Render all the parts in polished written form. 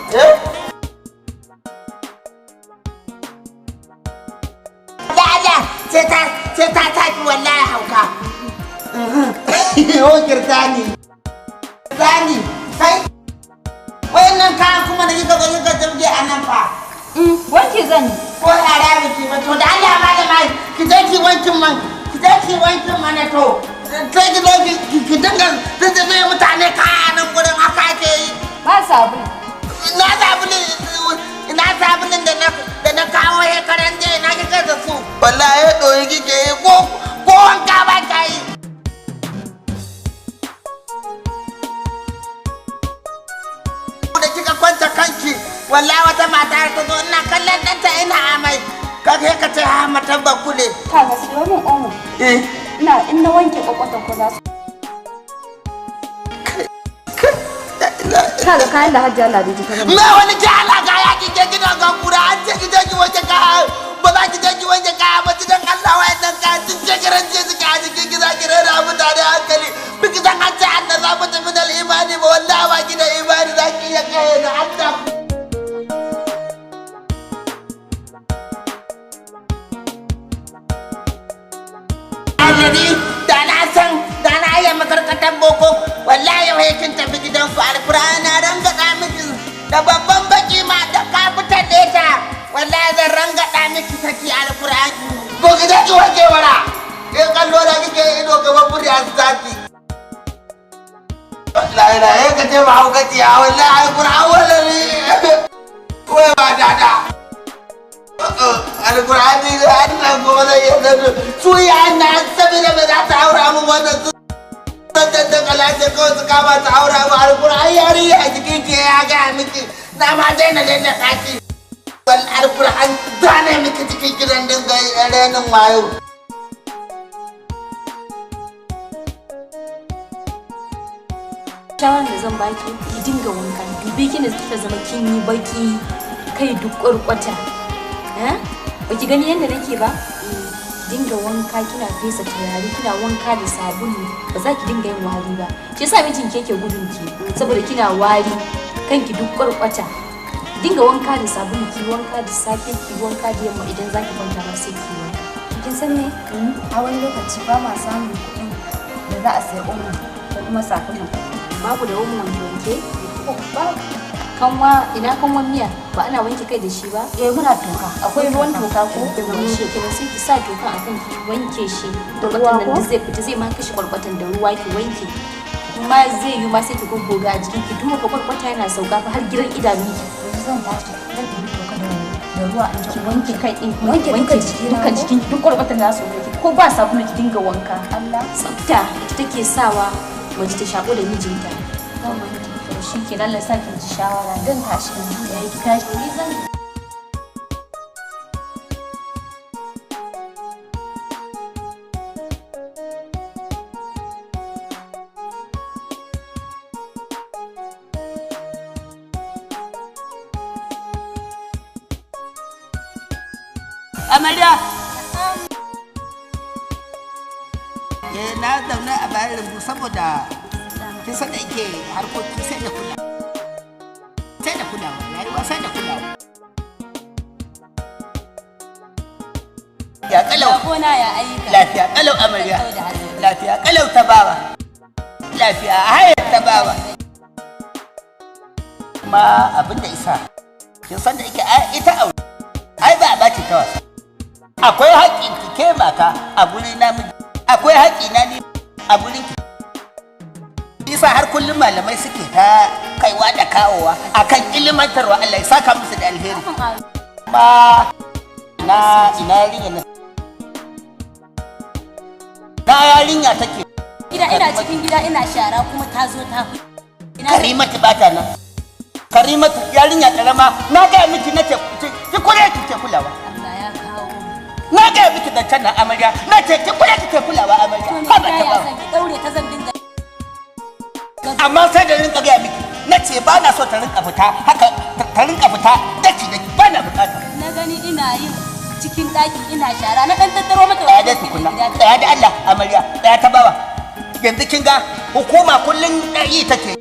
Eh? Da Allah sai ta taki wallahi hauka. O kirtani. Kirtani. Kai. Wayannan kayan kuma da kika zo kika jirge a nan fa. Wanke zan yi. Ko yara biki ba to da Allah malama ki je ki wankin man ki je ki wankin mana to. Sai ki zo ki dinga zuzube mutane kaya nan gurin haka ake yi. Ba sabulu. Ina sabulin, ina sabulin da na kawo shekaran jiya, ina kika da su? Wallahi ya ɗoyi kike yi ko wanka ba ka yi. Da kika kwanta kanki wallahi wata mata ta zo ina kallon ɗanta ina amai. Ka kai ka ce ha matan bakule. Ka ga siyo min omo. Eh. Ina in na wanke kwakwatan ko za su. Ka ga kayan da Hajjiya Ladidi ta gama. Me wani jala ga ya kike gidan ga kura an ce ki je ki wanke kaya ba za ki je ki wanke kaya ba gidan Allah wayannan kaya tun shekaran jiya suke a jikin ki za ki rera mutane hankali biki san an ce an da za mu tafi da imani ba wallahi ba ki da imani za ki iya kai da Allah. Alladhi da na san da na iya makarkatan boko wallahi yau kin tafi gidanku alkur'ani na rangada miki da babban baki ma da kafitan leta wallahi zan rangada miki saki alkur'ani. Ko ki ki wanke wara ke kallo da kike ido gaban buri a sati. Wallahi na ka ce ba haukaciya wallahi alkur'an wallahi wai ba dada. Alkur'ani da Allah kuma zai iya zan su ya na saboda ba za ta aura mun wannan su dan kalace kawai su kama ta aura mu alkur'ani yarinya a jikin ki ya ga miki na ma daina daina kaki wal alkur'an zane miki cikin gidan dinga renin wayo. Shawarar da zan baki ki dinga wanka, dube ki da kika zama kin yi baki kai duk kwarkwata. Eh? Baki gani yadda nake ba? Dinga wanka kina fesa turare kina wanka da sabulu ba za ki dinga yin wari ba. Shi yasa mijin ki yake gudun ki saboda kina wari kanki duk kwarkwata. Dinga wanka da sabulu ki wanka da safe ki wanka da yamma idan za ki kwanta ma sai ki wanka. Kin san me? A wani lokaci ba ma samun kuɗin da za a sayi omo ko kuma sabulu. Babu da omo wanke wanke? Ba. Kanwa ina kanwan miya ba ana wanke kai da shi ba? Eh muna toka. Akwai ruwan toka ko? Shi kenan sai ki sa toka akan ki wanke shi. Da ruwa Kwarkwatan nan ko? duk zai fita zai ma kashe kwarkwatan da ruwa ki wanke. Kuma zai yi ma sai ki goggoga a jikin ki duka kwarkwata yana sauka fa har gidan idanun ki. Yanzu zan tashi zan ɗebi toka da ruwa in Ki wanke kai din kuma Wanke ki duka wanke jikina duka ko? jikin ki duk kwarkwatan za su wanke ko ba sabulu ki dinga wanka. Allah. Tsafta ita take sawa mace ta shaƙo da mijinta. Zan wanke. To shi kenan Allah sa ki ji shawara. Zan tashi yanzu. Yayi ki tashi ni zan Amarya. Eh na zaune a bayan rumbu saboda kin san da yake harkoki sai da kula. Sai da kulawa, rayuwa sai da kulawa. Ya kalau. Gona ya ayyuka. Lafiya kalau amarya. Lafiya kalau ta bawa. Lafiya hayar ta bawa. Kuma abin da isa kin san da yake ai ita aure ai ba a bace ta wasa. Akwai haƙƙin ki ke mata a guri na miji. Akwai haƙƙi na ni a gurin ki. Isa har kullum malamai suke ta kaiwa da kawowa akan ilimantarwa Allah ya saka musu da alheri. Ma na ina yarinya na. Na yarinya take. Gida ina cikin gida ina shara kuma ta zo ta ina Karimatu ba ta nan. Karimatu yarinya karama na ga miki nace ki kula ki ke kulawa. Allah ya kawo. Na ga miki da can amarya nace ki kula ki ke kulawa amarya. To Ha ba ni ta ya ba. san ki daure ta zan dinga Amma sai da rinka gaya miki nace ba na so ta rinka fita haka ta rinka fita daki daki ba na bukata. Na gani ina yin cikin daki ina shara na dan tattaro mata Tsaya dai tukunna tsaya da Allah amarya tsaya ta bawa. Yanzu kin ga hukuma kullun yi take.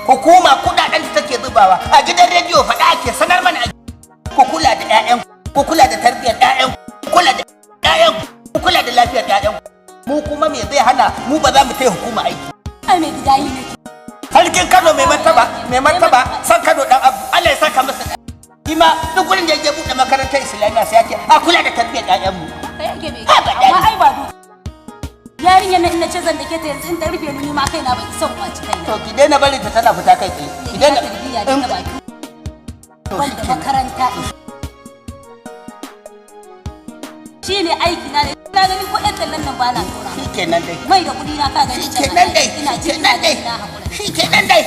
Hukuma kudaden da take ake zubawa a gidan rediyo, faɗa ake sanar mana, ku kula da 'ya'yan ku, kula da tarbiyyar 'ya'yan ku, kula da 'ya'yan ku, kula da lafiyar 'ya'yan ku. Mu kuma me zai hana mu ba za mu taya hukuma aiki? Ai mai gida, yi nake. Sarkin Kano, mai martaba, mai martaba san Kano dan Abu, Allah ya saka masa. Shi ma duk gurin da ya buɗe makarantar Islamiyya sai ya ce a kula da tarbiyyar 'ya'yan mu. Kai ake mai Haba, gida, amma Dadi. ai ba duka. Yarinyar nan in na ce zan dake ta yanzu, in ta rufe ni ma kaina ban isa kwaci kaina. To ki daina barin ta tana fita kai tsaye. Ki Mai gida, daina tarbiyya dai ta baki. To Ban da shikenan. makaranta shi ne aiki na ne. Na gani ko ɗan tallan nan ba na tura. Shikenan dai. Mai da kuɗi na ka gani can. Shikenan dai. Ina ji ina Shikenan dai. gani, na haƙura. Shikenan dai.